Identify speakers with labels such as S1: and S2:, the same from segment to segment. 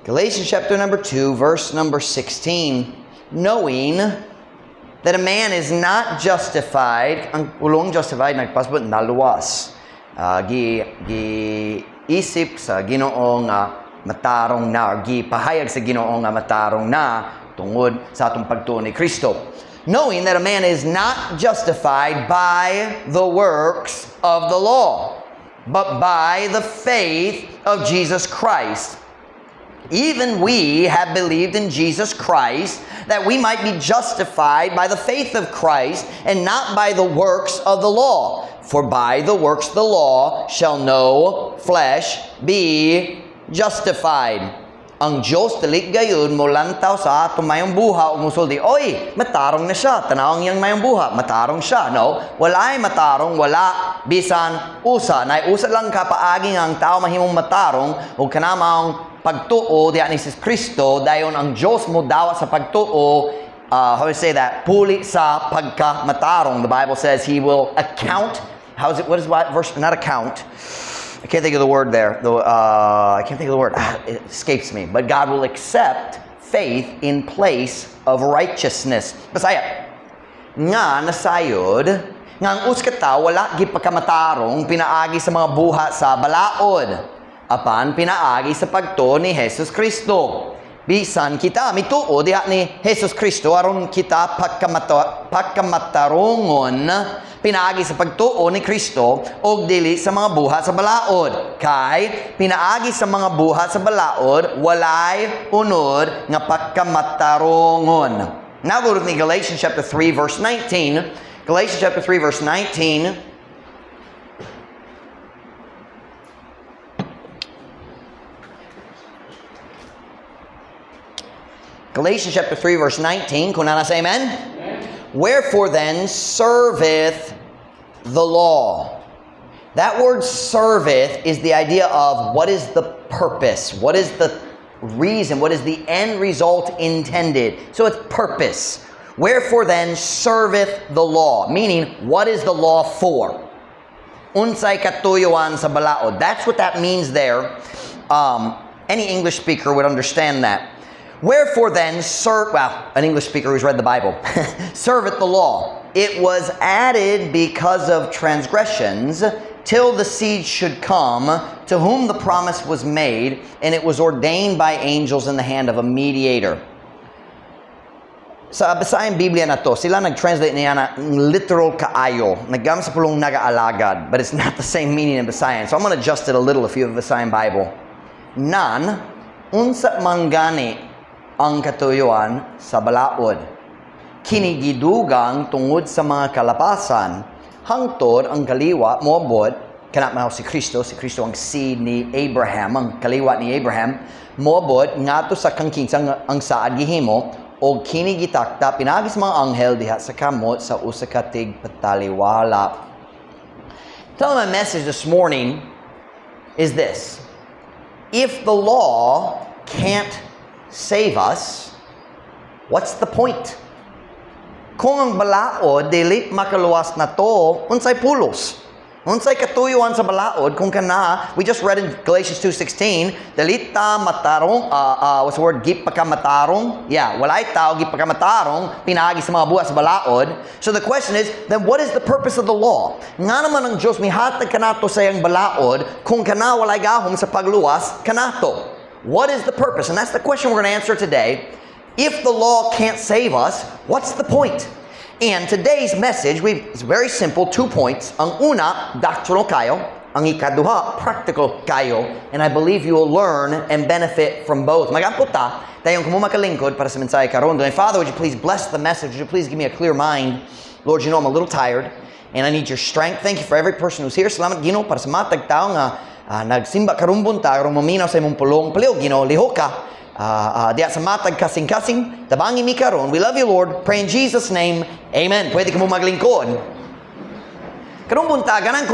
S1: Galatians chapter number 2, verse number 16. Knowing that a man is not justified, ang pulong justified, nagpasabot naluwas. Gi isip sa Ginoo nga matarong na, or gipahayag sa Ginoo nga matarong na tungod sa atong pagtuo ni Kristo. Knowing that a man is not justified by the works of the law, but by the faith of Jesus Christ. Even we have believed in Jesus Christ that we might be justified by the faith of Christ and not by the works of the law. For by the works of the law shall no flesh be justified. Ang Diyos dili gayud molantaw sa atong mayong buhat ug musulti, "Oy, matarong na siya. Tanawang iyang mayong buhat, matarong siya." No, walay matarong, wala bisan usa. Nay usa lang ka paagi nga ang tao mahimong matarong ug kana maong pagtuo diha ni Jesus Kristo. Dayon ang Diyos mo dawat sa pagtuo, how do you say that? Puli sa pagka matarong. The Bible says He will account, how's it, what is what verse, not account, I can't think of the word there. I can't think of the word. Ah, it escapes me. But God will accept faith in place of righteousness. Bisaya, nga nasayod, nga ang usa ka tawo wala gipakamatarong pinaagi sa mga buhat sa balaod, apan pinaagi sa pagtuo ni Jesus Kristo. Bisan kita mituo diha ni Jesus Kristo aron kita pagkamatarongon pinaagi sa pagtuo ni Kristo og dili sa mga buhat sa balaod. Kay pinaagi sa mga buhat sa balaod, walay unod nga pagkamatarongon. Now go to me Galatians chapter 3 verse 19. Galatians chapter 3 verse 19. Galatians chapter 3 verse 19. Kung naa na, say amen. Amen. Wherefore then serveth the law? That word "serveth" is the idea of what is the purpose? What is the reason? What is the end result intended? So it's purpose. Wherefore then serveth the law? Meaning, what is the law for? Unsay katuyuan sa balaod? That's what that means there. Any English speaker would understand that. Wherefore then, serve, well, an English speaker who's read the Bible, serveth the law? It was added because of transgressions, till the seed should come, to whom the promise was made, and it was ordained by angels in the hand of a mediator. Sa Bisayang Biblia na to, sila nag-translate niya na literal kaayo. Naggamit sa pulong nagaalagad, but it's not the same meaning in Bisayan. So I'm going to adjust it a little if you have a Bisayan Bible. Nan, unsa man gani ang katuyuan sa balaod? Kini gidugang tungod sa mga kalapasan, hangtod ang kaliwat moabot, kana mao si Kristo, si Kristo ang seed ni Abraham, ang kaliwat ni Abraham, moabot ngadto sa kangkinsa ang saad gihimo, og kini gitakda pinaagi sa mga anghel diha sa kamot sa usa ka tigpataliwala. Tell my message this morning is this. If the law can't save us, what's the point? Kung ang balaod dili makaluwas nato, unsay pulos? Unsay katuyuan sa balaod kung kana, we just read in Galatians 2:16, dili ta matarong, what's the word, gipakamatarong? Yeah, walay tao gipakamatarong pinaagi sa mga buhat sa balaod. So the question is, then what is the purpose of the law? Ngano man ang Diyos mihatag kanato sa iyang balaod kung kana walay gahom sa pagluwas kanato? What is the purpose? And that's the question we're going to answer today. If the law can't save us, what's the point? And today's message, it's very simple, 2 points. Ang una, doctrinal kayo. Ang ikaduha, practical kayo. And I believe you will learn and benefit from both. Magampo ta, dayon kamo makalingkod para sa mensahe karon. Father, would you please bless the message? Would you please give me a clear mind? Lord, you know I'm a little tired and I need your strength. Thank you for every person who's here. Salamat, Ginoo, para sa matag tao nga nagsimba karong buntag aron maminaw sa imong pulong. Palihog, Ginoo, lihok ka. Diya sa matag kasing-kasing, tabangi mi karon. We love you, Lord. Pray in Jesus' name. Amen. Pwede kamo maglingkod. Karong buntag, ganan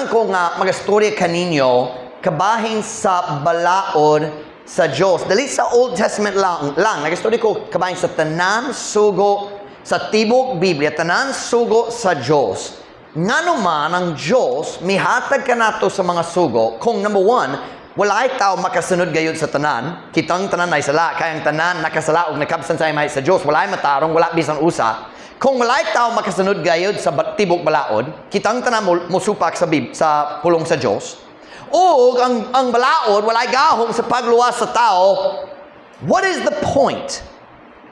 S1: ko nga magastorya kaninyo kabahin sa balaod sa Diyos. Dili sa Old Testament lang. Nagastorya ko kabahin sa tanan sugo sa tibok Biblia, tanan sugo sa Diyos. Ngano man ang Diyos mihatag kanato sa mga sugo kung number one, Walay tao makasunod gayud sa tanan, kitang tanan ay sala, kay ang tanan nakasala ug nakabsan sa himaya sa Dios, walay matarong, wala bisan usa. Kung walay tao makasunod gayud sa tibok balaod, kitang tanan mosupak sa pulong sa Dios, ug ang balaod walay gahom sa pagluwas sa tao, what is the point?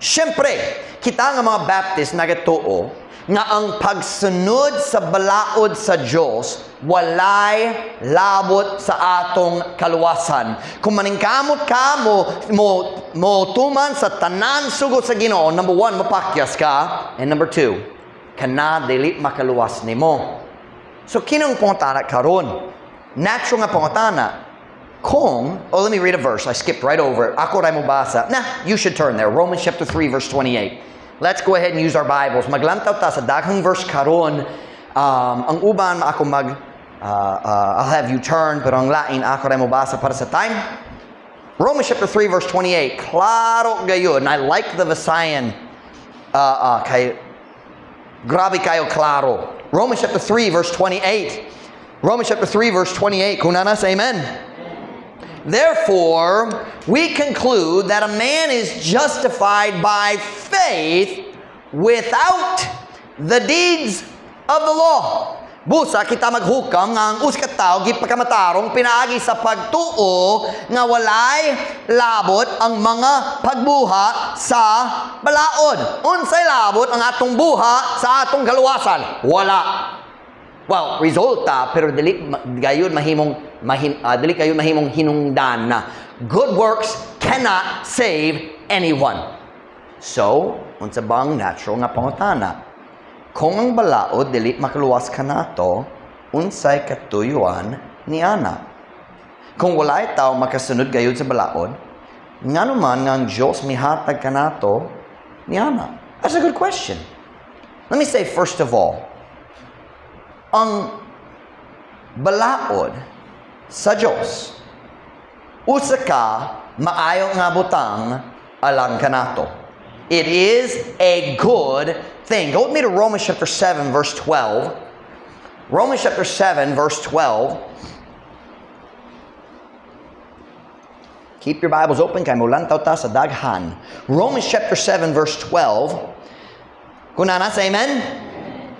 S1: Siyempre, kita nga mga Baptist nagatuo nga ang pagsunod sa balaod sa Dios walay labot sa atong kaluwasan. Kung maningkamot ka mo tuman sa tanan sugo sa Ginoo, number one, mapakyas ka, and number two, kana dili makaluwas nimo. So kinong pangutana karon? Natural nga pangutana. Kung, oh, let me read a verse. I skipped right over it. Ako ray mo basa. Nah, you should turn there. Romans chapter 3, verse 28. Let's go ahead and use our Bibles. Maglantaw ta sa daghang verse karon. Ang uban ako I'll have you turn, pero ang lain ako ray mo basa para sa time. Romans chapter 3, verse 28. Klaro gayud. And I like the Visayan. Kay, grabe kayo klaro. Romans chapter 3, verse 28. Romans chapter 3, verse 28. Kung naa na, say amen. Therefore, we conclude that a man is justified by faith without the deeds of the law. Busa kita maghukam nga ang usa ka tawo gipakamatarong pinaagi sa pagtuo nga walay labot ang mga pagbuhat sa balaod. Unsay labot ang atong buhat sa atong kaluwasan? Wala. Well, resulta, pero dili gayud mahimong hinungdan na. Good works cannot save anyone. So, unsa bang natural nga pangutana? Kung ang balaod dili makaluwas kanato, unsay katuyuan niana? Kung walay tao makasunod gayud sa balaod, ngano man nga ang Dios mihatag kanato niana? That's a good question. Let me say, first of all, ang balaod sa Dios usa ka maayo nga butang alang kanato. It is a good thing. Go with me to Romans chapter 7 verse 12. Romans chapter 7 verse 12. Keep your Bibles open kay molantaw ta sa daghan. Romans chapter 7 verse 12. Kung naa na, say amen.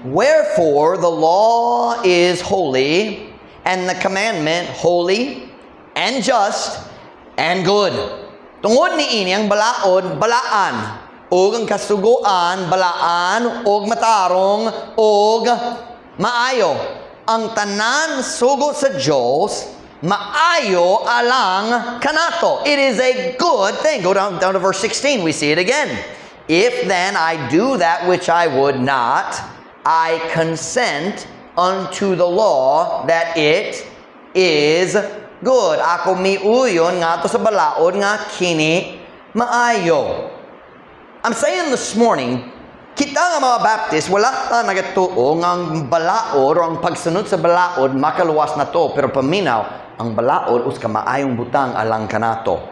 S1: Wherefore the law is holy, and the commandment holy, and just, and good. Tungod niini ang balaod, balaan, ug ang kasuguan, balaan, ug matarong, ug maayo. Ang tanan sugo sa Dios, maayo alang kanato. It is a good thing. Go down to verse 16, we see it again. If then I do that which I would not, I consent unto the law that it is good. Ako miuyon ngadto sa balaod nga kini maayo. I'm saying this morning, kita nga mga Baptist, wala ta nagatuo nga ang balaod o ang pagsunod sa balaod makaluwas na to. Pero paminaw, ang balaod usa ka maayong butang alang kanato.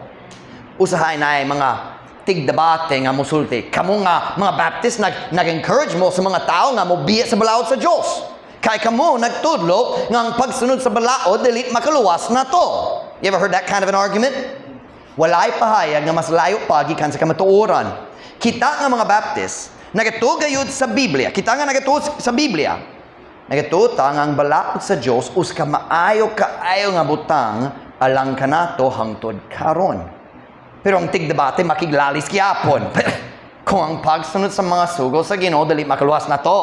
S1: Usahay na ay mga tigdebate nga musulti. Kamo nga mga Baptist nag-encourage mo sa mga tao nga mobiya sa balaod sa Dios. Kay kamo nagtudlo nga ang pagsunod sa balaod dili makaluwas na to. You ever heard that kind of an argument? Walay pahayag nga mas layo pa gikan sa kamatuoran. Kita nga mga Baptist nagatuo gayud sa Biblia. Kita nga nagatuo sa Biblia. Nagatuo ta nga ang balaod sa Dios usa ka maayo kaayo nga butang alang kanato hangtod karon. Pero ang tigdebate makiglalis gyapon. Kung ang pagsunod sa mga sugo sa Ginoo dili makaluwas na to,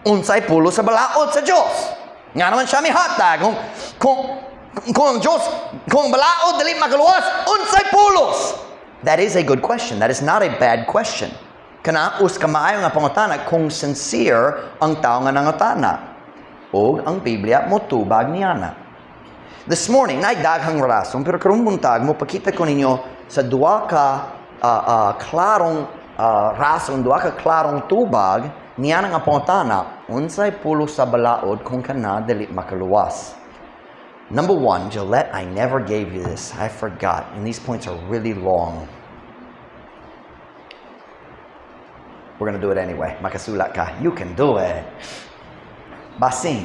S1: unsay pulo sa balaod sa Dios? Nga naman siya mihatag. Kung ang Dios, kung ang balaod dili makaluwas, unsay pulos? That is a good question. That is not a bad question. Kana us ka maayo nga pangutana kung sincere ang tao nga nangutana. Og ang Biblia motubag niana. This morning, naay daghang rason, pero karong buntag mo pakita ko ninyo sa duha ka klarong rason, duha ka klarong tubag niya nga pangutana, unsay pulos sa balaod kung kana dili makaluwas? Number one, Gillette, I never gave you this. I forgot. And these points are really long. We're gonna do it anyway. Makasulat ka. You can do it. Basin.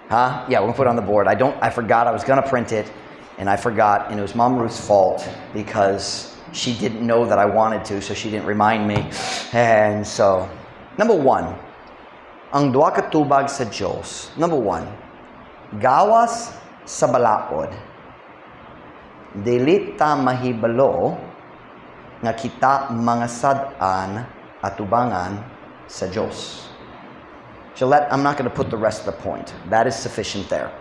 S1: Huh? Yeah, we're gonna put it on the board. I forgot I was gonna print it. And I forgot, and it was Mom Ruth's fault because she didn't know that I wanted to, so she didn't remind me. And so, number one, ang duha ka tubag sa Diyos. Number one, gawas sa balaod, dili ta mahibalo nga kita mga sad-an atubangan sa Diyos. Gillette, I'm not going to put the rest of the point. That is sufficient there.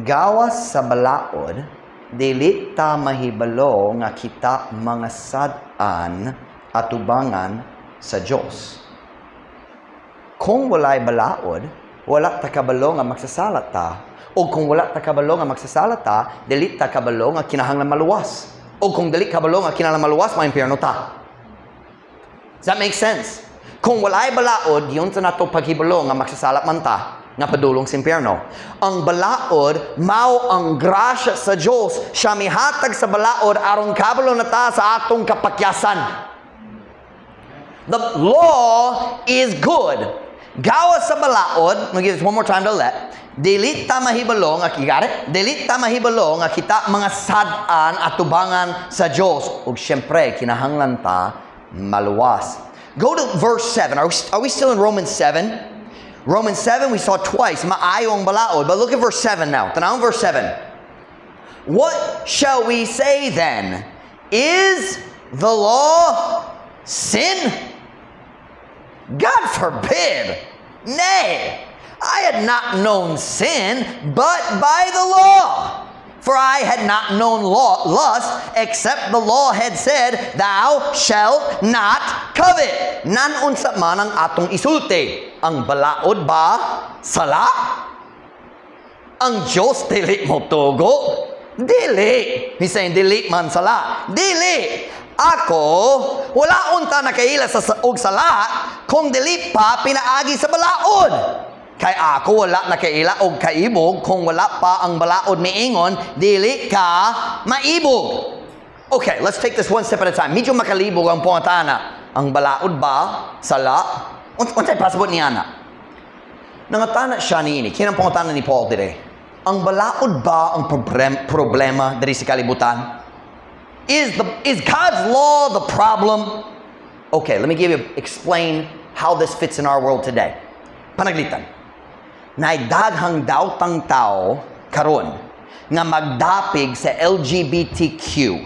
S1: Gawas sa balaod, dili ta mahibalo nga kita mga sad-an atubangan sa Diyos. Kung walay balaod, wala ta kabalo nga magsasala ta. O kung wala ta kabalo nga magsasala ta, dili ta kabalo nga kinahanglan maluwas. O kung dili kabalo nga kinahanglan maluwas, maimpyerno ta. Does that make sense? Kung walay balaod, yun sa nato paghibalo nga magsasala man ta, nga padulong sa impyerno. Ang balaod, mao ang grasya sa Diyos. Siya mihatag sa balaod aron kabalo na ta sa atong kapakyasan. The law is good. Gawas sa balaod, I'm gonna give this one more time to let. Dili ta mahibalo nga, you got it? Dili ta mahibalo nga kita mga sad-an atubangan sa Diyos. Ug syempre, kinahanglan ta maluwas. Go to verse 7. Are we still in Romans 7? Romans 7, we saw twice, maayo ang balaod. But look at verse 7 now. Tanawang verse 7. What shall we say then? Is the law sin? God forbid. Nay, I had not known sin, but by the law. For I had not known lust, except the law had said, "Thou shalt not covet." Nan unsa man ang atong isulti? Ang balaod ba sala? Ang Diyos dili mo tugo? Dili. He's saying, dili man sala. Dili. Ako, wala unta nakaila sa og sala kung dili pa pinaagi sa balaod. Kay ako wala nakaila og kaibog kung wala pa ang balaod miingon, dili ka maibog. Okay, let's take this one step at a time. Medyo makalibog ang pangutana. Ang balaod ba sala? Unsay pasabot niya na? Nangatana siya niini. Kinang pangutana ni Paul dire. Ang balaod ba ang problema diri sa kalibutan? Is God's law the problem? Okay, let me explain how this fits in our world today. Panaglitan. Naay daghang daotang tao karon nga magdapig sa LGBTQ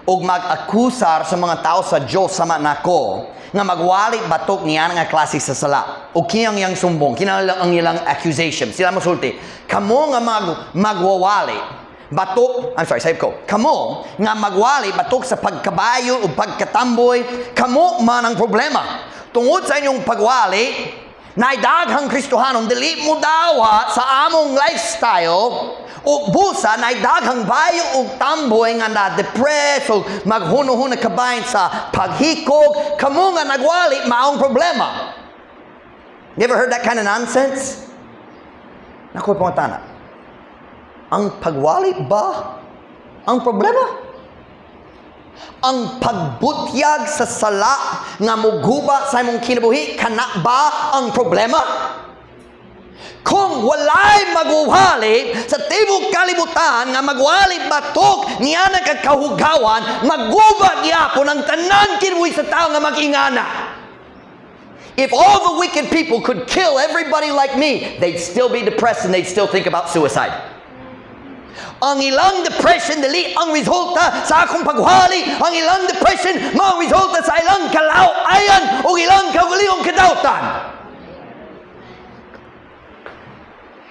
S1: ug mag-akusar sa mga tao sa Diyos sama nako nga magwali batok niya nga klase sa sala. O kiyang yang sumbong, kinahanglan ang ilang accusation. Sila mosulti, kamo nga magwawali batok, I'm sorry, sabi ko, kamo nga magwali batok sa pagkabayo o pagkatamboy, kamo man ang problema. Tungod sa inyong pagwali, naay daghang Kristohanon, dili mo dawa sa among lifestyle, o busa, naay daghang bayo o tamboy nga na-depress o maghuno-huno kabahin sa paghikog, kamo nga nagwali, maong problema. You ever heard that kind of nonsense? Naku, pangutana. Ang pagwali ba ang problema? Ang pagbutyag sa sala nga muguba sa imong kinabuhi, kana ba ang problema? Kung walay magwali sa tibok kalibutan nga magwali batok niya nagkakahugawan, maguba gyapon ang tanan kinabuhi sa tao nga mag-ingana. If all the wicked people could kill everybody like me, they'd still be depressed and they'd still think about suicide. Ang ilang depression dili ang resulta sa akong pagwali. Ang ilang depression mao ang resulta sa ilang kalauayan o ilang kaugalingong kadautan.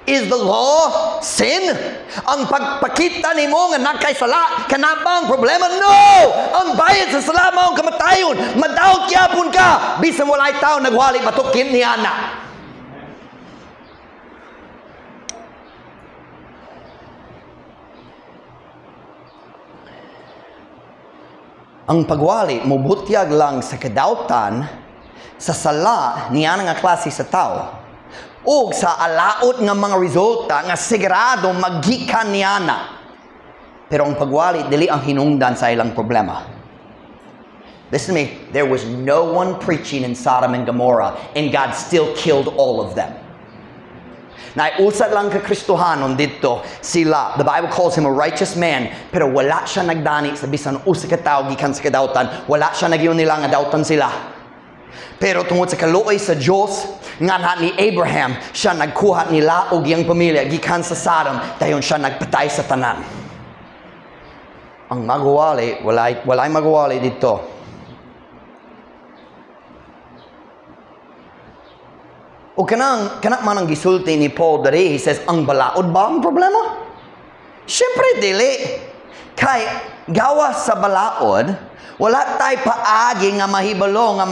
S1: Is the law sin? Ang pagpakita nimo nga nakaysala, kana ba ang problema? No! Ang bayad sa sala mao ang kamatayon. Madaot gyapon ka bisan walay tao nagwali batok kini ana. Ang pagwali mobutyag lang sa kadautan sa sala niya nga klase sa tao ug sa alaot nga mga resulta nga sigurado magikan niya na. Pero ang pagwali dili ang hinungdan sa ilang problema. Listen to me, there was no one preaching in Sodom and Gomorrah and God still killed all of them. Na usa lang ka Kristohanon didto sila. The Bible calls him a righteous man, pero wala siya nagdani sa bisan usa ka tawo gikan sa kadawtan. Wala siya nagyon nila nga dawtan sila. Pero tungod sa kaluoy sa Dios nga ni Abraham, siya nagkuha nila og iyang pamilya gikan sa Sodom, dayon siya nagpatay sa tanan. Ang magwali, walay magwali dito. O kanang kanak man ang gisulti ni Paul diri, he says, ang balaod ba ang problema? Siyempre dili. Kay gawa sa balaod, wala tay paagi nga mahibalo nga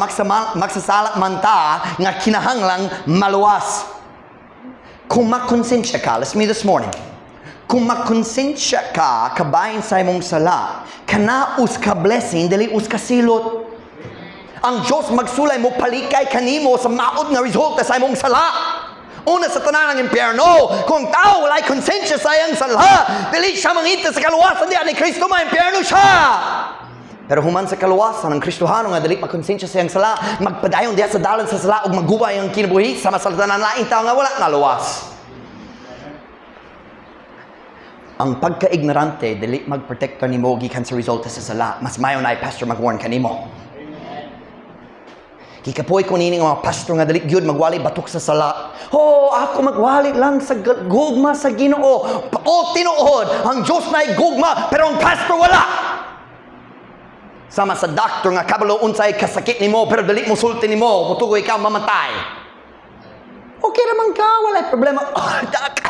S1: magsasala man ta nga kinahanglang maluwas. Kung makonsensya ka, listen to me this morning. Kung makonsensya ka kabahin sa imong sala, kana us ka blessing, dili us ka silot. Ang Diyos magsulay mo palikay kanimo sa maot nga resulta sa imong sala. Una sa tanan ang impyerno. Kung tao walay konsensya sa iyang sala, dili siya mangita sa kaluwasan diha ni Kristo, ma-impyerno siya. Pero human sa kaluwasan ang Kristohano nga dili makonsensya sa iyang sala, magpadayon diha sa dalan sa sala ug maguba iyang kinabuhi sama sa tanan laing tao nga wala naluwas. Ang pagka-ignorante dili magprotekta nimo gikan sa resulta sa sala. Mas mayo na ay pastor mag-warn kanimo. Gikapoy ko nini nga mga pastor nga dili gyud magwali batok sa sala. Oh, ako magwali lang sa gugma sa Ginoo. O tinuod, ang Dios naay gugma pero ang pastor wala. Sama sa doctor nga kabalo unsay kasakit nimo pero dili mo sulti nimo, mutugoy ka mamatay. Okay raman ka, walay problema. Oh, dak.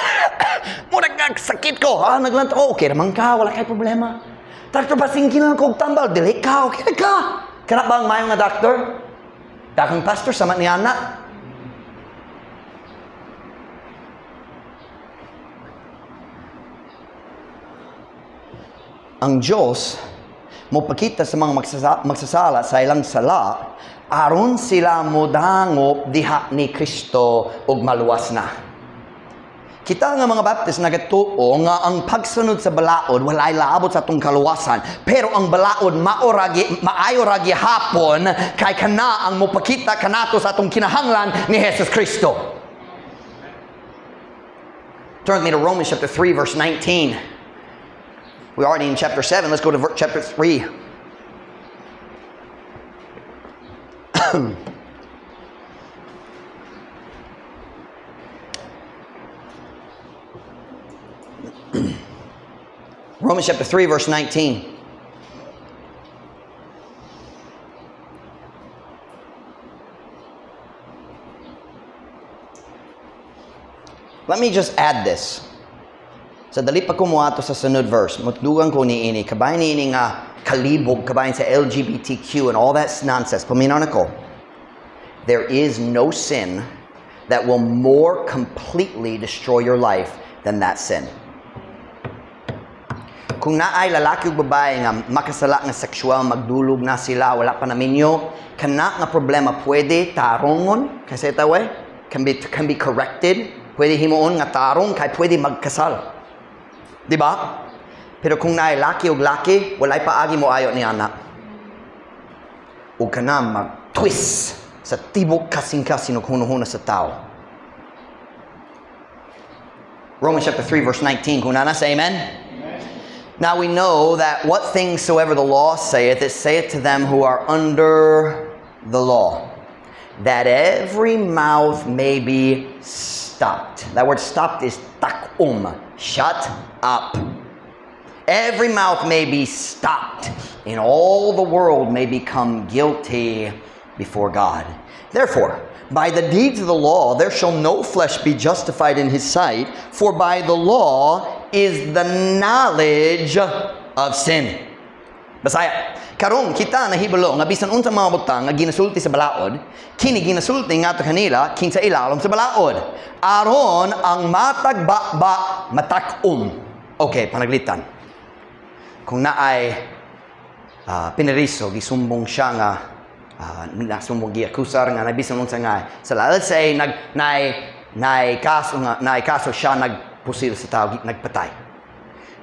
S1: Murag sakit ko. Ah, naglantaw. Oh, okay raman ka, wala kay problema. Doctor, basing kinahanglan ko og tambal, dili ka, okay ra ka. Kana ba ang mayo nga doctor? Dakang pastor sama ni anak. Ang Diyos mopakita sa mga magsasala sa ilang sala aron sila modangop diha ni Kristo ug maluwas na. Kita nga mga Baptist nagatuo nga ang pagsunod sa balaod walay laabot sa atong kaluwasan, pero ang balaod maoragi maayo ra gihapon kay kana ang mopakita kanato sa atong kinahanglan ni Jesus Kristo. Turn with me to Romans chapter 3 verse 19. We're already in chapter 7. Let's go to chapter 3. Romans chapter 3 verse 19. Let me just add this. Sa dali pa kumuato sa sunod verse, mutdugan ko niini, kabahin niini nga kalibog, kabahin sa LGBTQ and all that nonsense. Paminaw na ko. There is no sin that will more completely destroy your life than that sin. Kung naay lalaki ug babae nga makasala nga sexual, magdulog na sila, wala pa naminyo, kana nga problema pwede tarongon, kasi tawe, can be corrected, pwede himuon nga tarong, kay pwede magkasal. Diba? Pero kung naay laki ug laki, walay paagi mo ayo ni anak. Ug kana mag-twist sa tibok kasing-kasing ug hunahuna sa tao. Romans chapter 3 verse 19, kung nana, say amen. Amen. Now we know that what things soever the law saith, it saith to them who are under the law, that every mouth may be stopped. That word stopped is takum. Shut up. Every mouth may be stopped, and all the world may become guilty before God. Therefore, by the deeds of the law, there shall no flesh be justified in his sight, for by the law is the knowledge of sin. Basaya, karong kita nahibalo nga bisan unsa mga butang nga ginasulti sa balaod, kini ginasulti ngadto kanila kinsa ilalom sa balaod. Aron ang matag ba matak-om. Okay, panaglitan. Kung naay pineriso, gisumbong siya nga nasumbong giakusar nga nabisan unsa nga sala. Let's say nag naay kaso nga naay kaso siya nagpusil sa tao, nagpatay.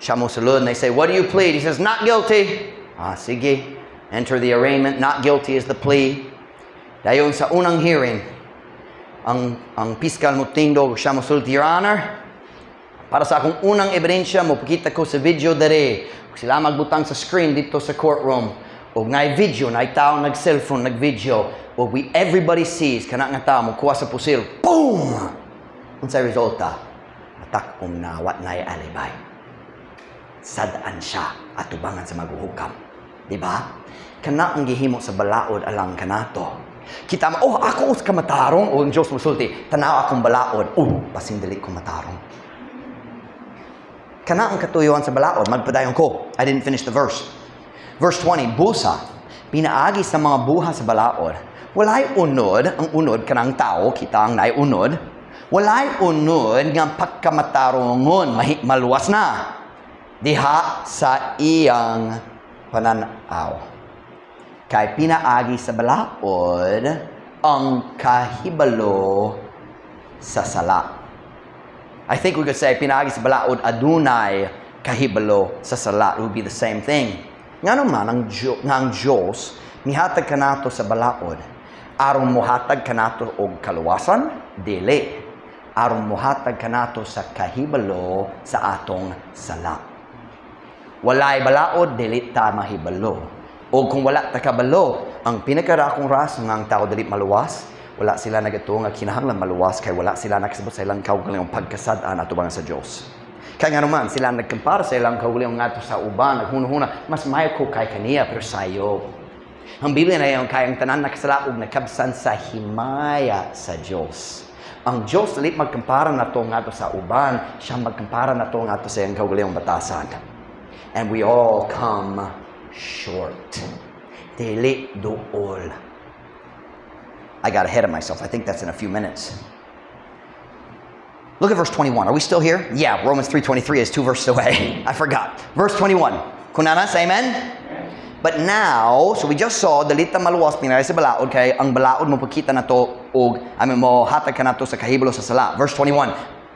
S1: Siya mo sulod and they say, "What do you plead?" He says, "Not guilty." Ah, sige. Enter the arraignment. Not guilty is the plea. Dayon sa unang hearing, Ang piskal mo tindog, siya mo sulti, "Your Honor, para sa akong unang ebidensya, mo pakita ko sa video dere." Sila magbutang sa screen dito sa courtroom. Og naay video, naay tao nag-cellphone, nag-video. Og everybody sees, kana nga tao mo kuha sa pusil. Boom! Unsay resulta? Matakom na, wa naay alibay. Sad-an siya atubangan sa maguhukam. Di ba? Kana ang gihimo sa balaod alang kanato. Kita mo, "Oh, ako ka matarong." O ang Diyos musulti, "Tanaw akong balaod. Oh, basin dili ko matarong." Kana ang katuyuan sa balaod. Magpadayon ko. I didn't finish the verse. Verse 20, busa, pinaagi sa mga buhat sa balaod, walay unod, ang unod kanang tao, kita ang naay unod, walay unod nga pagkamatarongon, maluwas na diha sa iyang pananaw. Kay pinaagi sa balaod ang kahibalo sa sala. I think we could say pinaagi sa balaod adunay kahibalo sa sala. It would be the same thing. Ngano man nga ang Diyos mihatag kanato sa balaod? Aron mohatag kanato og kaluwasan? Dili. Aron mohatag kanato sa kahibalo sa atong sala. Walay balaod, dili ta mahibalo. O kung wala ta kabalo, ang pinakarakong rason nga ang tao dili maluwas, wala sila nagatuo nga kinahanglan maluwas kay wala sila nakasabot sa ilang kaugalingong pagkasad-an atubangan sa Dios. Kaya nga naman, sila nagkumpara sa ilang kaugalingong ngadto sa uban, naghuna-huna, "Mas mayo ko kay kaniya," pero sayo. Ang Biblia na yung kay ang tanan nakasala ug nakabsan sa himaya sa Dios. Ang Dios dili magkumpara nato ngadto sa uban, siya magkumpara nato ngadto sa iyang kaugalingong batasan. And we all come short. Dili duol. I got ahead of myself. I think that's in a few minutes. Look at verse 21. Are we still here? Yeah, Romans 3:23 is two verses away. I forgot. Verse 21. Kun naa na, say amen. But now, so we just saw, dili ta maluwas pinaagi sa balaod kay ang balaod mo pakita nato og, I mean, mo hatag kanato sa kahibalo sa sala. Verse 21.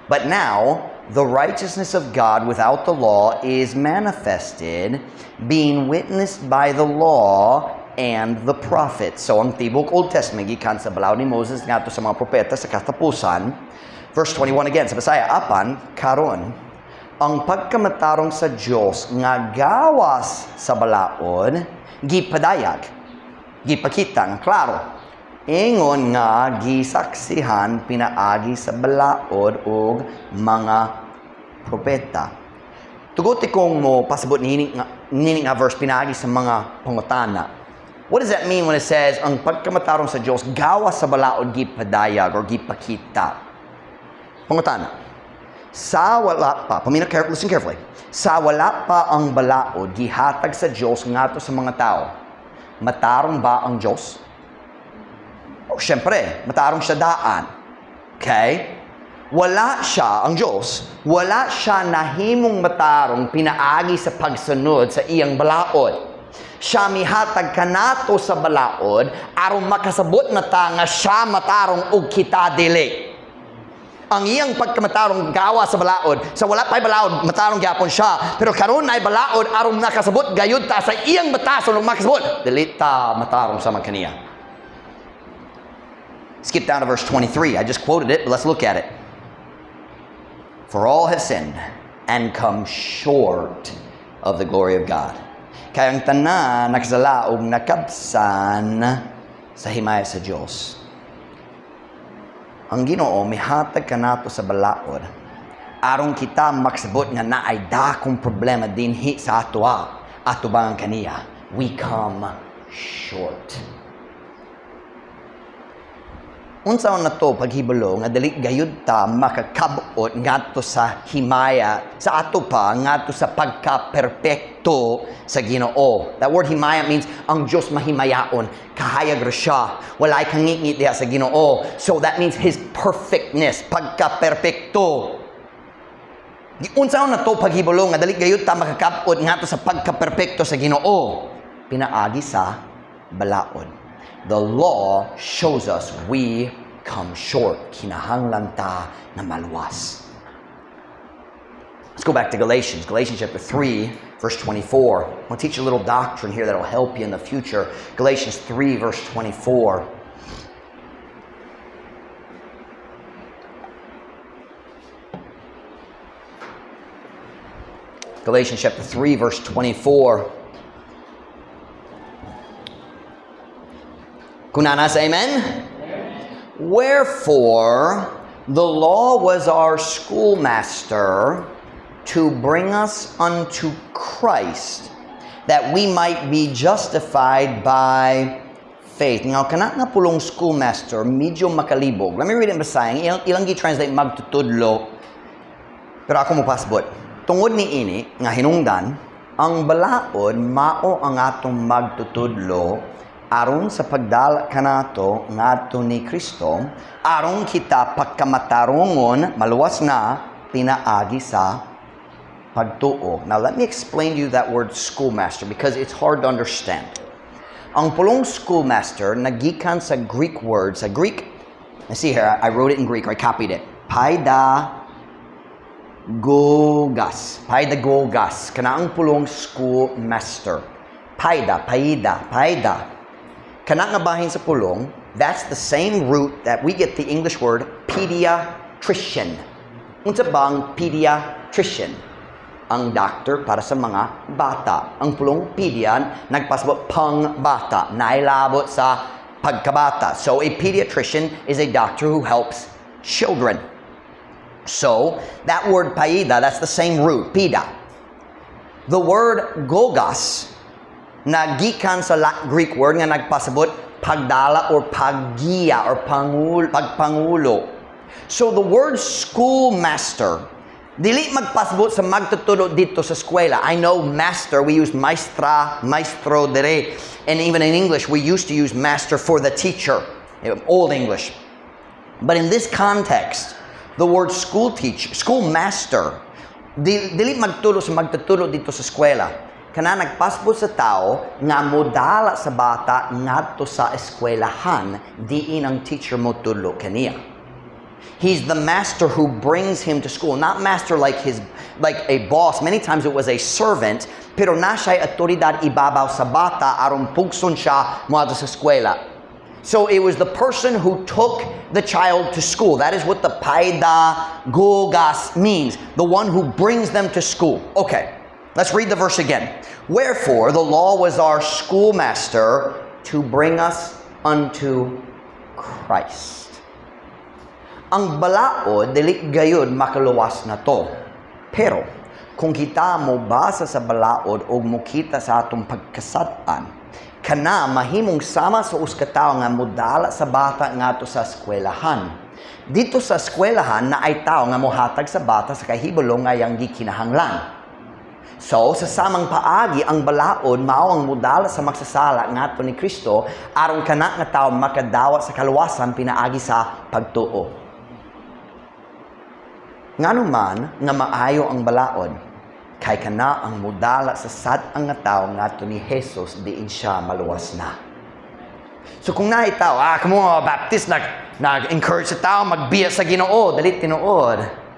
S1: But now, the righteousness of God without the law is manifested, being witnessed by the law and the prophets. So ang tibok Old Testament gikan sa balaod ni Moses ngadto sa mga propeta sa katapusan. Verse 21 again sa Bisaya, apan karon ang pagkamatarong sa Dios nga gawas sa balaod gipadayag, gipakita nga klaro, ingon nga gisaksihan pinaagi sa balaod ug mga propeta. Tuguti kong mo pasabot nini nga verse pinaagi sa mga pangutana. What does that mean when it says ang pagkamatarong sa Dios gawas sa balaod gipadayag or gipakita? Pangutana. Sa wala pa, pamina careful, listen carefully. Sa wala pa ang balaod gihatag sa Dios ngadto sa mga tao, matarong ba ang Dios? Oh, syempre, matarong siya daan. Okay? Wala siya, ang Diyos, wala siya nahimong matarong pinaagi sa pagsunod sa iyang balaod. Siya mihatag kanato sa balaod aron makasabot na ta nga siya matarong ug kita dili. Ang iyang pagkamatarong gawas sa balaod, sa wala pa'y balaod, matarong gyapon siya. Pero karon ay balaod aron nakasabot gayud ta sa iyang batason ug makasabot, dili ta matarong sama kaniya. Skip down to verse 23. I just quoted it, but let's look at it. For all have sinned and come short of the glory of God. Kay ang tanan nakasala ug nakabsan sa himaya sa Dios. Ang Ginoo mihatag kanato sa balaod aron kita maksabot nga naay dakong problema dinhi sa atoa atubang kaniya. We come short. Unsa na to paghibalo nga dili gayud ta makakabot ngadto sa himaya sa ato pa ngadto sa pagka-perpekto sa Ginoo? That word "himaya" means ang Dios mahimayaon, kahayag ra siya, walay kangingit diha sa Ginoo. So that means His perfectness, pagka-perpekto. Unsa na to paghibalo nga dili gayud ta makakabot ngadto sa pagka-perpekto sa Ginoo? Pinaagi sa balaod. The law shows us we come short. Kinahanglan ta na maluwas. Let's go back to Galatians. Galatians chapter 3, verse 24. I want to teach you a little doctrine here that will help you in the future. Galatians 3, verse 24. Galatians chapter 3, verse 24. Kunana, say amen? Amen. Wherefore, the law was our schoolmaster to bring us unto Christ, that we might be justified by faith. Now, kana nga pulong schoolmaster, medyo makalibog. Let me read it in Bisayan. Ilang gi-translate magtutudlo, pero ako mo pasbot. Tungod ni ini, nga hinungdan, ang balaod mao ang atong magtutudlo aron sa pagdala kanato ngadto ni Kristo, aron kita pagkamatarongon, maluwas na, pinaagi sa pagtuo. Now, let me explain to you that word schoolmaster because it's hard to understand. Ang pulong schoolmaster nagikan sa Greek word, sa Greek, let's see here, I wrote it in Greek, or I copied it. Paidagogos. Paidagogos. Kana ang pulong schoolmaster. Paida, paida, paida. Kana nga bahin sa pulong, that's the same root that we get the English word pediatrician. Unsa bang pediatrician? Ang doctor para sa mga bata. Ang pulong pedia, nagpasabot pang bata. Nailabot sa pagkabata. So a pediatrician is a doctor who helps children. So that word paida, that's the same root, pida. The word gogos, nagikan sa Greek word nga nagpasabot pagdala or paggiya or pagpangulo. So the word schoolmaster, dili magpasabot sa magtuturo dito sa eskwela. I know master, we use maestra, maestro dire. And even in English, we used to use master for the teacher, Old English. But in this context, the word school teacher, schoolmaster, dili magturo sa magtuturo dito sa eskwela. Kana nagpasbot sa tao nga modala sa bata ngadto sa eskwelahan, diin ang teacher mo tulo kaniya. He's the master who brings him to school. Not master like a boss. Many times it was a servant, pero na siya'y autoridad ibabaw sa bata aron pugson siya moadto sa eskwela. So it was the person who took the child to school. That is what the paidagogos means. The one who brings them to school. Okay, let's read the verse again. Wherefore, the law was our schoolmaster to bring us unto Christ. Ang balaod, dili gayud makaluwas na to. Pero, kung kita mo basa sa balaod o mukita sa atong pagkasad-an, kana mahimong sama sa usa ka tawo nga modala sa bata ngadto sa eskwelahan. Dito sa eskwelahan na ay tawo nga mohatag sa bata sa kahibalo nga iyang gikinahanglan. So, sa samang paagi, ang balaod mao ang modala sa magsasala ngadto ni Kristo aron kana nga tawo makadawat sa kaluwasan pinaagi sa pagtuo. Ngano man nga maayo ang balaod, kay kana ang modala sa sad-ang nga tawo ngadto ni Jesus, diin siya maluwas na. So kung naay tawo, kamo mga Baptist nag-encourage sa tao magbiya sa Ginoo, dali tinuod.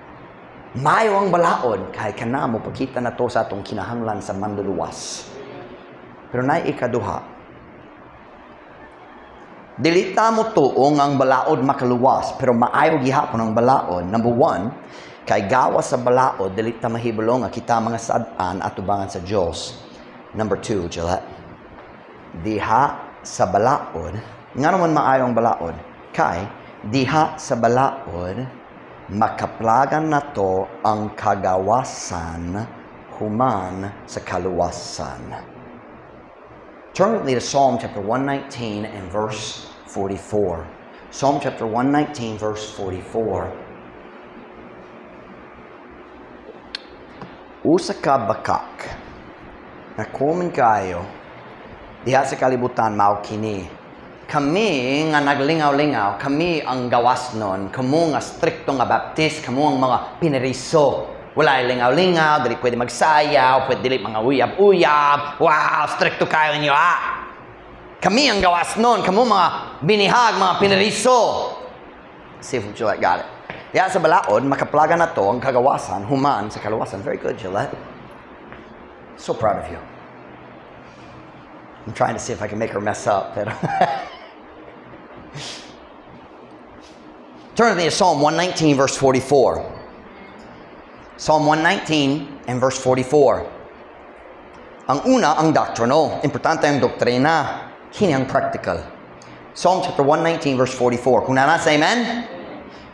S1: Maayo ang balaod, kay kana mo pakita na to sa atong kinahanglan sa manluluwas. Pero naay ikaduha, dili ta mo tuo nga ang balaod makaluwas, pero maayo gihapon ang balaod. Number one, kay gawas sa balaod, dili ta mahibalo nga kita mga sad-an atubangan sa Dios. Number two, Gillette, diha sa balaod, nga naman maayo ang balaod, kay diha sa balaod, makaplagan na to ang kagawasan human sa kaluwasan. Turn with me to Psalm chapter 119 and verse 44. Psalm chapter 119 verse 44. Usa ka bakak na common kayo diha sa kalibutan mao kini. Kami nga naglingaw-lingaw, kami ang gawas nun, kamo nga strikto nga Baptist, kamo ang mga pineriso. Wala lingaw-lingaw, dili pwede magsayaw, pwede dili mga uyab-uyab. Wow, strikto kayo ninyo, ah! Kami ang gawas nun, kamo mga binihag, mga pineriso. See if Gillette got it. Diha sa balaod, makaplaga na to ang kagawasan, human sa kaluwasan. Very good, Gillette. So proud of you. I'm trying to see if I can make her mess up. Pero turn with me to Psalm 119, verse 44. Psalm 119 and verse 44. Ang una, ang doctrinal. Importante ang doktrina. Kini ang practical. Psalm chapter 119 verse 44. Kung naa na, say amen.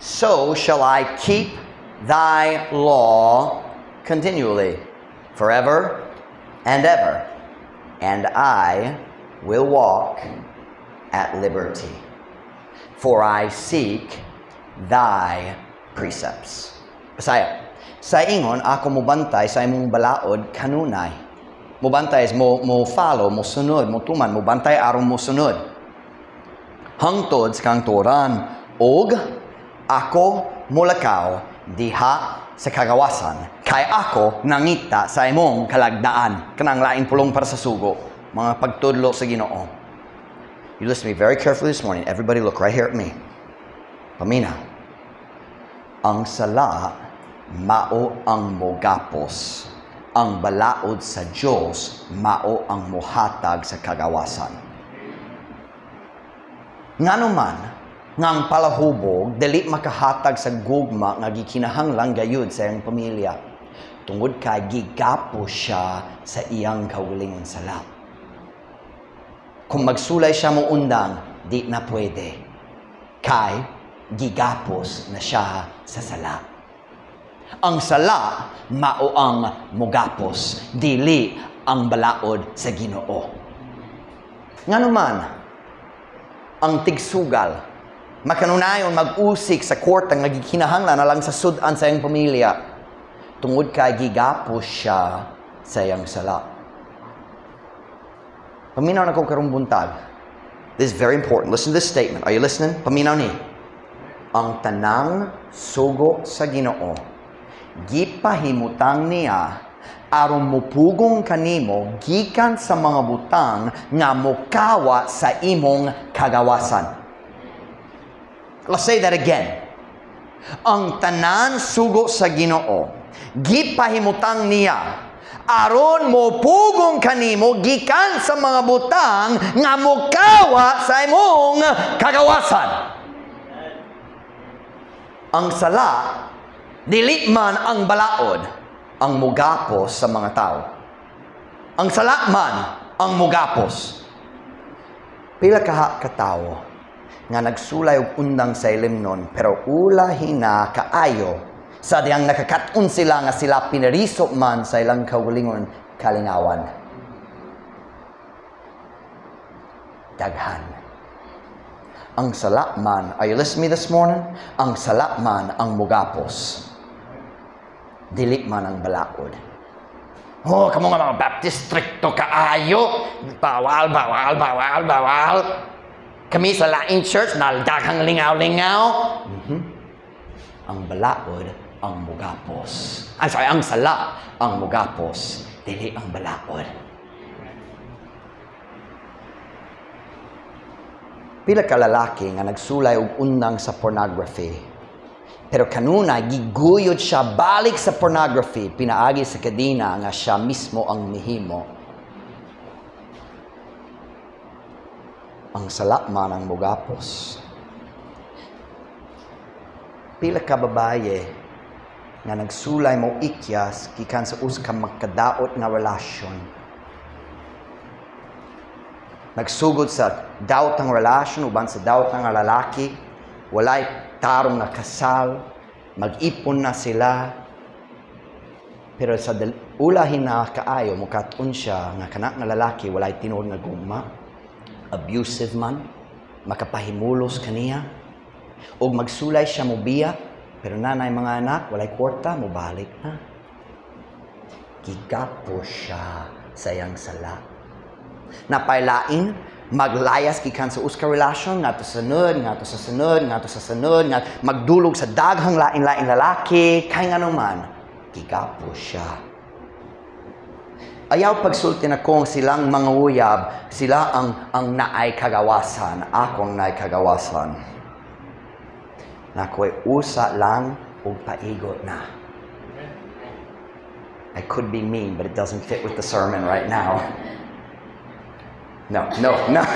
S1: So shall I keep thy law continually, forever and ever, and I will walk at liberty. For I seek thy precepts. Bisaya. Sa ingon, ako mobantay sa imong balaod kanunay. Mobantay is mo follow, mo sunod, mo tuman, mo bantay aron mo sunod. Hangtod sa kangturan, og ako molakaw diha sa kagawasan, kay ako nangita sa imong kalagdaan. Kanang laing pulong para sa sugo, mga pagtudlo sa Ginoo. You listen to me very carefully this morning. Everybody, look right here at me. Paminaw. Ang sala mao ang mogapos. Ang balaod sa Dios mao ang mohatag sa kagawasan. Ngano man nga ang palahubog dili makahatag sa gugma nga gikinahanglan gayud sa iyang pamilya? Tungod kay gigapos siya sa iyang kaugalingon sala. Kung magsulay siya mo undang, di na pwede. Kay gigapos na siya sa sala. Ang sala mao ang mogapos, dili ang balaod sa Ginoo. Ngano man ang tigsugal makanunayon mag-usik sa kwarta nga gikinahanglan na lang sa sud-an sa iyang pamilya? Tungod kay gigapos siya sa iyang sala. Paminaw na ko karong buntag. This is very important. Listen to this statement. Are you listening? Paminaw ni. Ang tanang sugo sa Ginoo gipahimutang niya aron mupugong kanimo gikan sa mga butang nga mokawa sa imong kagawasan. Let's say that again. Ang tanan sugo sa Ginoo gipahimutang niya aron mopugong kanimo gikan sa mga butang nga mokawa sa imong kagawasan. Ang sala dili man ang balaod ang mugapos sa mga tao. Ang sala man ang mugapos. Pila kaha ka tawo nga nagsulay og undang sa ilimnon, pero ulahi na kaayo sa diyang nakakat-on sila nga sila pinariso man sa ilang kaugalingon kalingawan. Daghan. Ang sala man, are you listening to me this morning? Ang sala man ang mugapos. Dili man ang balaod. Oh, kamo nga mga Baptist, stricto kaayo. Bawal, bawal, bawal, bawal. Kami sa laing church, naldaghang lingaw-lingaw. Ang balaod ang mugapos. I'm sorry, ang sala ang mugapos. Dili ang balaod. Pila ka lalaki nga nagsulay og undang sa pornography. Pero kanunay giguyod siya balik sa pornography, pinaagi sa kadena nga siya mismo ang mihimo. Ang sala man ang mugapos. Pila ka babaye nga nagsulay mo ikyas gikan sa usa ka magkadaot nga relasyon. Nagsugod sa daot ang relasyon uban sa daot ang lalaki, walay tarong nga kasal, mag-ipon na sila. Pero sa ulahin na kaayo mukat-on siya nga kana nga lalaki walay tinuod nga gugma, abusive man, makapahimulos kaniya, ug magsulay siya mobiya, pero nanay mga anak walay kwarta, mobalik na. Gigapo siya sa iyang sala. Napailain, maglayas gikan sa usa ka relasyon, ngadto sa sunod, ngadto sa sunod, ngadto sa sunod, magdulog sa daghang lain-lain lalaki, kay ngano man, gigapo siya. Ayaw pagsulti na kung silang mga uyab, sila ang naay kagawasan, akong naay kagawasan. Nakoy usa lang og paigot na. I could be mean, but it doesn't fit with the sermon right now. No, no, no.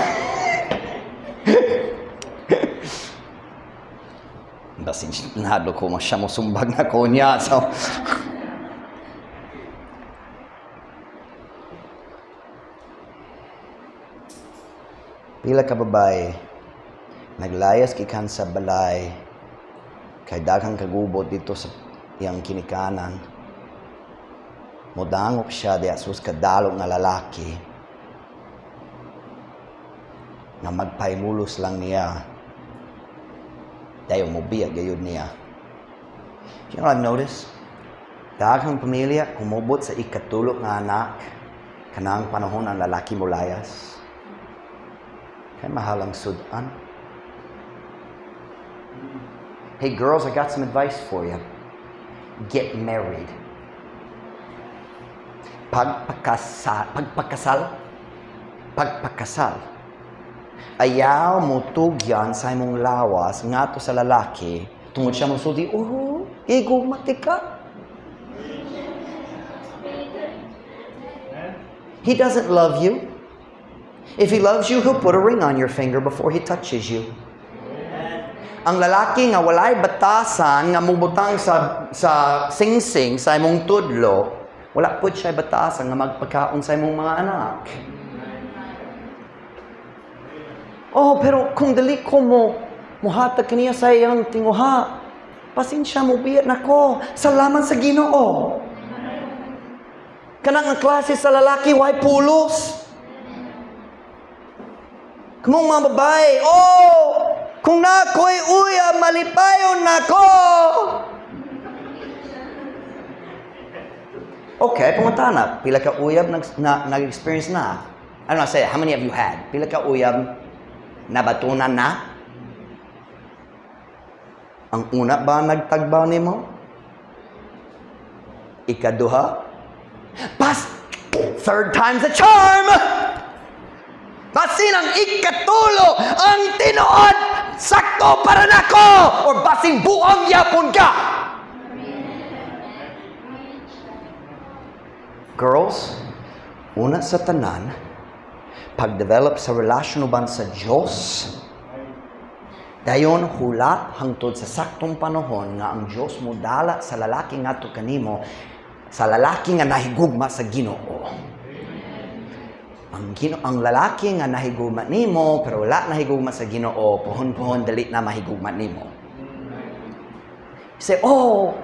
S1: Basin nahadlok ko siya mo sumbag na ko niya. So, Pila ka babae naglayas gikan sa balay kay daghang kagubot dito sa iyang kinikanan. Modangop siya diha sus kadalo nga lalaki nga magpahimulos lang niya. Dayon mobiya gayud niya. You know what I've noticed? Daghang pamilya kumubot sa ikatulo nga anak kanang panahon ang lalaki molayas. Kay mahal ang sudan. Hey girls, I got some advice for you. Get married. Pagpakasal, pagpakasal, pagpakasal. Ayaw mo tugyan sa imong lawas ngadto sa lalaki tungod siya mosulti, "Oh, higugma tika." He doesn't love you. If he loves you, he'll put a ring on your finger before he touches you. Ang lalaki nga walay batasan nga mubutang sa singsing sa imong tudlo, wala pud siya batasan nga magpakaon sa imong mga anak. Oh, pero kung dili ko mo muhatag kaniya sa iyang tinguha, pasensya mo biyat nako. Salamat sa Ginoo. Kanang ang klase sa lalaki way pulos. Kamong mga babae, oh, kung nako'y uya, malipayon nako. Okay, pumunta na. Pila ka uyab nag-experience na? I don't know, say, how many of you had? Pila ka uyab nabatunan na? Ang una ba nagtagbaw nimo? Ikaduha? Pas! Third time's a charm! Basin ang ikatulo, ang tinuod, sakto para nako! Or basin buang yapon ka! Girls, una sa tanan, pag-develop sa relasyon uban sa Diyos, dayon hulat hangtod sa saktong panahon nga ang Diyos modala sa lalaki ngadto kanimo, sa lalaki nga nahigugma sa Ginoo. Ang lalaki nga nahigugma nimo pero wala nahigugma sa Ginoo, pohon-pohon dali na mahigugma nimo. Say, oh,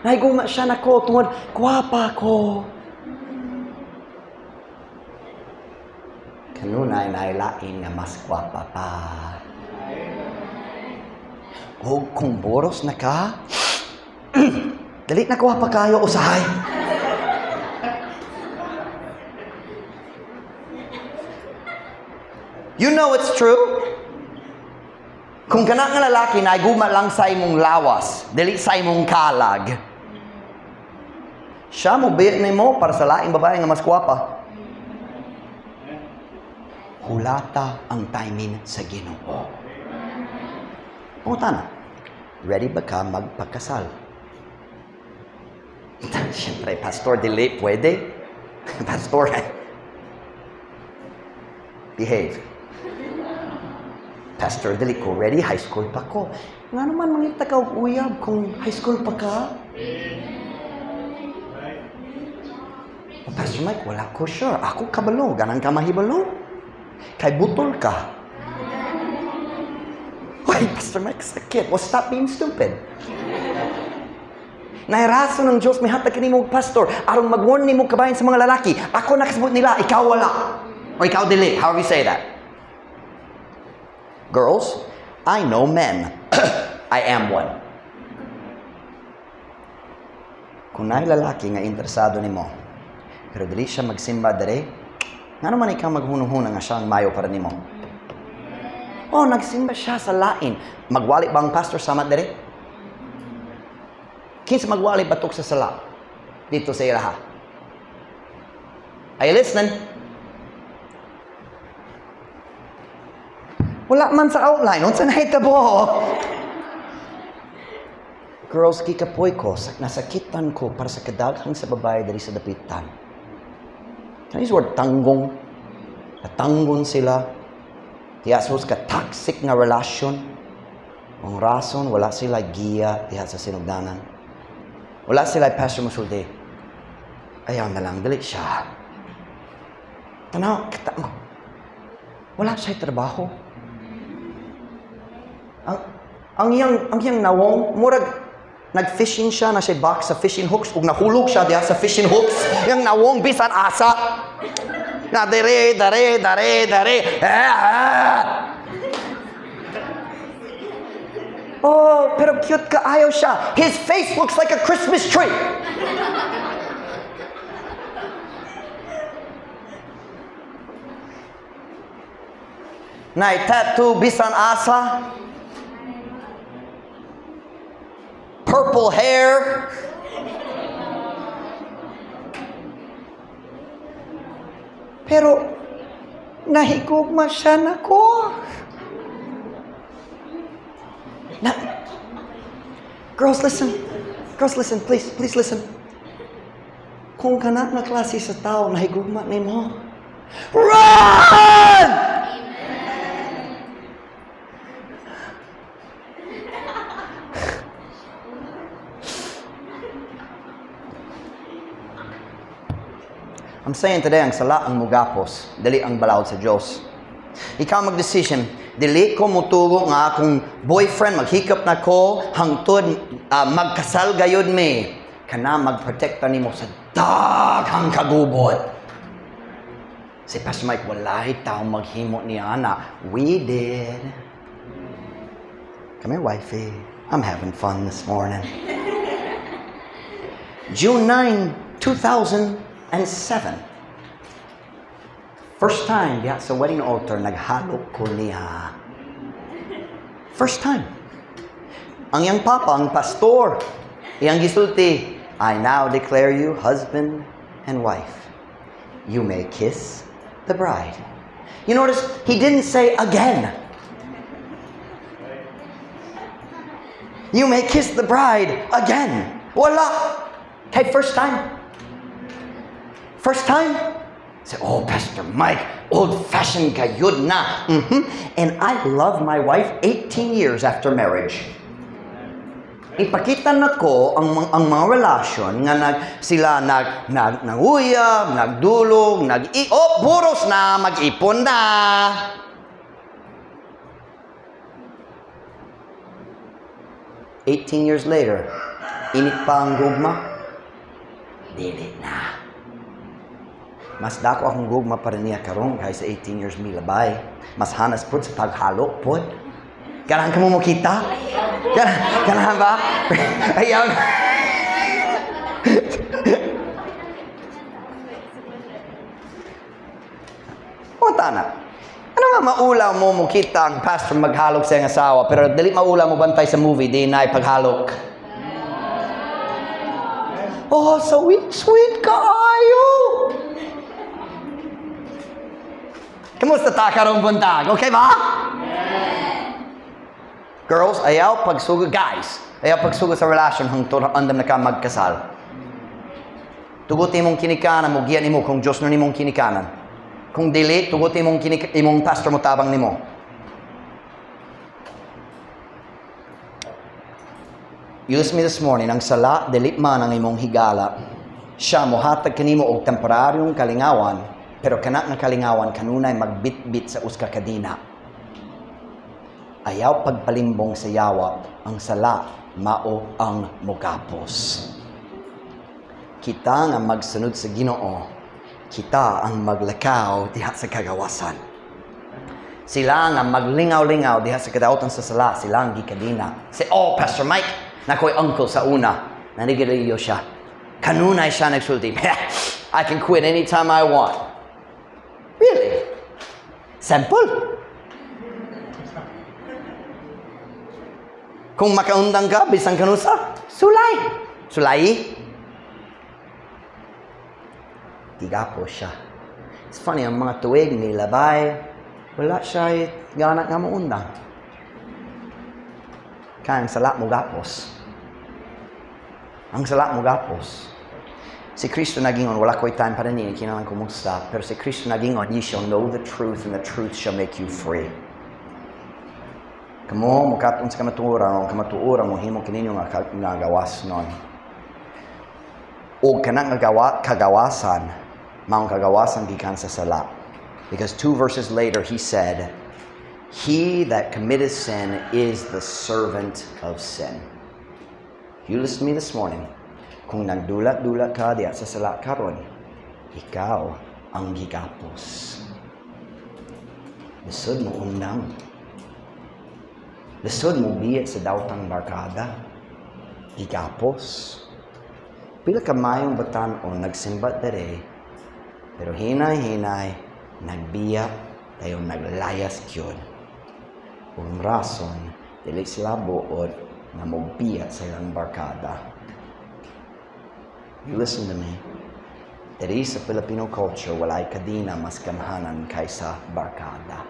S1: nahigugma siya nako tungod gwapa ko. Kanunay nailain nga mas gwapa pa. O kung boros na ka, dali na gwapa kayo usahay. You know it's true. Kung kana nga lalaki nahigugma lang sa imong lawas, dili sa imong kalag, siya mo biya nimo para sa laing babae nga mas gwapa. Hulata ang timing sa Ginoo. Punta na. Ready ba ka magpakasal? Siyempre, Pastor, dili pwede. Pastor, behave. Pastor, dili ko ready, high school pa ko. Nga naman mangita ka og uyab kung high school pa ka? Oh, Pastor Mike, wala ko sure. Ako kabalo, ganang ka mahibalo. Kay butol ka. Wait, Pastor Mike, sakit. Well, stop being stupid. Nairaso ng Diyos, may hatag kanimo og pastor. Aron mag-warn nimo kabahin sa mga lalaki. Ako nakasabot nila, ikaw wala. O ikaw dili. However you say that. Girls, I know men. I am one. Kung naay lalaki nga interesado nimo, pero dili siya magsimba dere, ngano man ikaw maghunuhuna nga siya ang mayo para nimo? Oh, nagsimba siya sa lain. Magwali ba ang pastor sama dere? Kinsa magwali batok sa sala dito sa ilaha? Are you listening? Wala man sa outline. Unsa nahitabo? Girls, gikapoy ko, nasakitan ko para sa kadaghang sa babae diri sa dapitan. Can I use the word tanggong? Natanggon sila. Diya sus ka toxic nga relasyon. Ang rason, wala sila giya diha sa sinugdanan. Wala sila pastor musulti. Ayaw na lang, dali siya. Tanaw, kita mo. Wala siya trabaho. Ang iyang nawong, murag nag-fishing siya na siya box sa fishing hooks ug nahulog siya diha sa fishing hooks. Yang nawong bisan asa. Na dere dere dere dere. Ah! Oh, pero cute kaayo siya. His face looks like a Christmas tree. Nay tattoo bisan asa. Purple hair. Pero nahigugma siya nako. Na, girls, listen. Girls, listen. Please, please listen. Kung kana nga klase sa tao nahigugma nimo, run! I'm saying today, ang sala ang mugapos, dili ang balaod sa Diyos. Ikaw mag-decision, dili ko mutugo nga akong boyfriend, maghikap na ko, hangtod magkasal gayud mi. Kana magprotekta nimo sa daghang kagubot. Si Pastor Mike, walay tao maghimo ni ana. We did. Come here, wifey. I'm having fun this morning. June 9, 2007. First time diha sa wedding altar, naghalok ko niya. First time. Ang iyang papa, ang pastor, iyang gisulti, I now declare you husband and wife. You may kiss the bride. You notice, he didn't say again. You may kiss the bride again. Wala. Okay, first time. First time. Say, oh, Pastor Mike, old-fashioned gayud na. Mm-hmm. And I love my wife 18 years after marriage. Ipakita na ko ang mga relasyon nga sila nanguyab, nagdulog, oh, buros na, mag-ipon na. 18 years later, init pa ang gugma? Dili na. Mas dako akong gugma pa rin niya karon kaysa 18 years milabay. Mas hanas pud sa paghalok pud. Ganahan ka mo mokita? Ganahan ba? Ayaw. O tana. Ano nga maulaw mo mokita ang pastor maghalok sa iyang asawa, pero dili maulaw mo bantay sa movie, di na paghalok. Oh, sweet, sweet kaayo. Kamusta ta karong buntag? Okay ba? Girls, ayaw pagsugod. Guys, ayaw pagsugod sa relasyon hangtod andam na ka magkasal. Tuguti mong kinikanan mo, giyan nimo kung Diyos na nimong kinikanan. Kung dili, tuguti mong imong pastor mo tabang nimo. Use me this morning, ang sala, dili man ang imong higala. Siya mohatag kanimo og temporaryong kalingawan, pero kana nga kalingawan kanunay magbitbit sa uska kadina. Ayaw pagpalimbong sa yawa, ang sala mao ang mugapos. Kita nga magsunod sa Ginoo, kita ang maglakaw diha sa kagawasan. Sila nga maglingaw-lingaw diha sa kadautan sa sala, sila ang gikadina. Say, oh, Pastor Mike, nakoy uncle sa una, nanigilyo siya. Kanunay siya nagsulti, I can quit anytime I want. Really? Simple. Kung makaundang ka, bisan kanusa, sulay. Sulay. Tiga po siya. It's funny, ang mga tuwig nilabay, wala siya gana nga maundang. Kaya ang sala mo gapos. Ang sala mo gapos. Si Kristo nagingon, wala ko'y time para niya, kinalang kumusta. Pero si Kristo nagingon, ye shall know the truth and the truth shall make you free. Kamo, mukatong sa kamatuoran, ang kamatuoran mo, himo kininyo nga gawas nun. O kanang kagawasan, maong kagawasan gikan sa sala. Because two verses later he said, "He that committeth sin is the servant of sin." You listen to me this morning. Kung nagdulat-dulat ka diya sa sala karon, ikaw ang gigapos. Lisod mo undang. Lisod mo biya sa dawtang barkada. Gigapos. Pila ka mayong batan-on nagsimba dere, pero hinay-hinay nagbiya dayon naglayas gyud. Ang rason, dili sila buot na mobiya sa ilang barkada. You listen to me. Diri sa Filipino culture, walay kadina mas gamhanan kaysa barkada.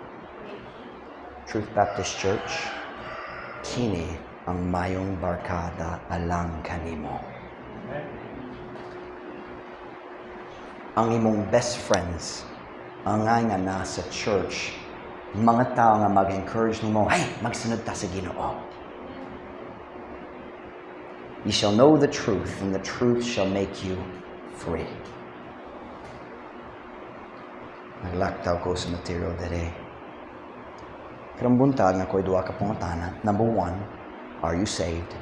S1: Truth Baptist Church, kini ang mayong barkada alang kanimo. Ang imong best friends, ang nga nasa church, mga tao nga mag-encourage nimo, "Hey, magsunod ta sa Ginoo." You shall know the truth, and the truth shall make you free. Naglaktaw ko sa material dere. Karong buntag na ko'y duha ka pangutana. Number one, are you saved?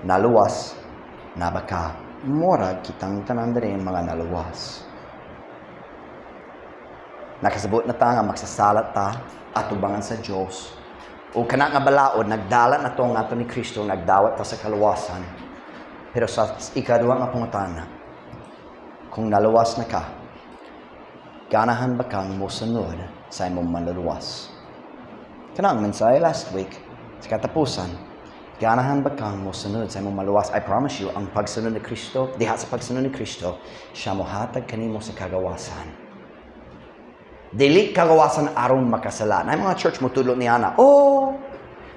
S1: Naluwas na ba ka? Murag kitang tanan dere mga naluwas. Nakasabot na ta nga magsasala ta atubangan sa Dios. O kana nga balaod nagdala na to ngadto ni Kristo, nagdawat ta sa kaluwasan. Pero sa ikaduha nga pangutana, kung naluwas na ka, ganahan ba kang mosunod sa imong manluluwas? Kanang mensahe last week, sa katapusan, ganahan ba kang mosunod sa imong maluwas? I promise you, ang pagsunod ni Kristo, diha sa pagsunod ni Kristo, siya mohatag kanimo sa kagawasan. Dili kagawasan aron makasala. Na mga church mo tudlo ni ana, "Oh,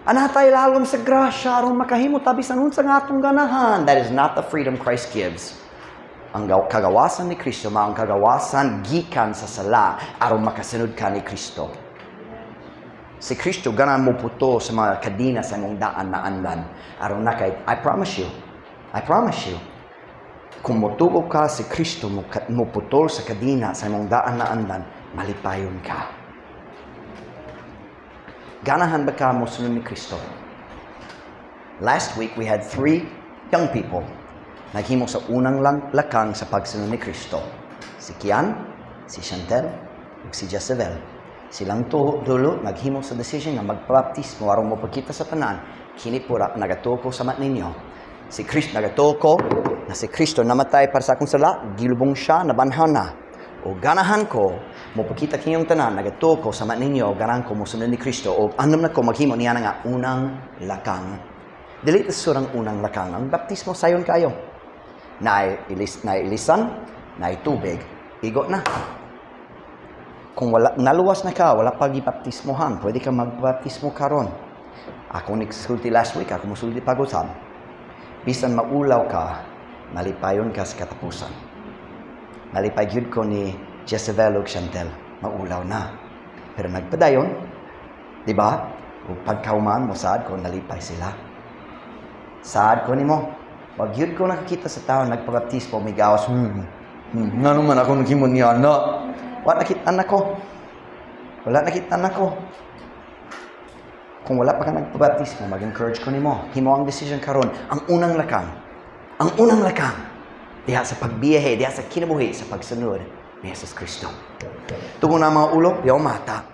S1: ana tayo lalom sa grasya aron makahimo ta bisan unsa nga atong ganahan." That is not the freedom Christ gives. Ang kagawasan ni Kristo mao ang kagawasan gikan sa sala aron makasunod ka ni Kristo. Si Kristo ganahan mo puto sa mga kadina sa imong daan na andan aron na kay I promise you. I promise you. Kung motuo ka si Kristo mo, mo putol sa kadina sa imong daan na andan, malipayon ka. Ganahan ba ka mo sunod ni Kristo? Last week we had 3 young people naghimo sa unang lakang sa pagsunod ni Kristo. Si Kian, si Chantel, ug si Jezebel. Silang dulo naghimo sa decision nga magpabaptismo aron mopakita sa tanan, kini pura nagatuo ko sama ninyo. Si Kristo nagatuo ko na si Kristo namatay para sa akong sala, gilubong siya, nabanhaw na. O ganahan ko mopakita kinyong tanan, nagatuo ko sama ninyo, ganahan ko mosunod ni Kristo o andam na ko maghimo niya nga unang lakang. Dili surang unang lakang ang baptismo sayon kayo. Nailisan, naitubig, igo na. Kung wala, naluwas na ka, wala pa gibaptismohan, pwede ka magbaptismo karon. Ako nagsulti last week, ako musulti pag-usab. Bisan maulaw ka, malipayon ka sa katapusan. Malipay gyud ko ni Jezebel ug Chantel, maulaw na. Pero nagpadayon, di ba? Ug pagkauman, mosaad ko, nalipay sila. Saad ko nimo. Wag yun ko nakakita sa tao nagpabaptismo, may gawas, ngano man ako naghimo niya na. Wala nakita na ko. Wala nakita na ko. Kung wala pa ka nagpabaptismo, mag-encourage ko nimo. Himo ang decision karon. Ang unang lakang. Ang unang lakang. Diha sa pagbiyahe, diha sa kinabuhi, sa pagsunod ni Jesus Kristo. Tugon na mga ulo, yaw mata.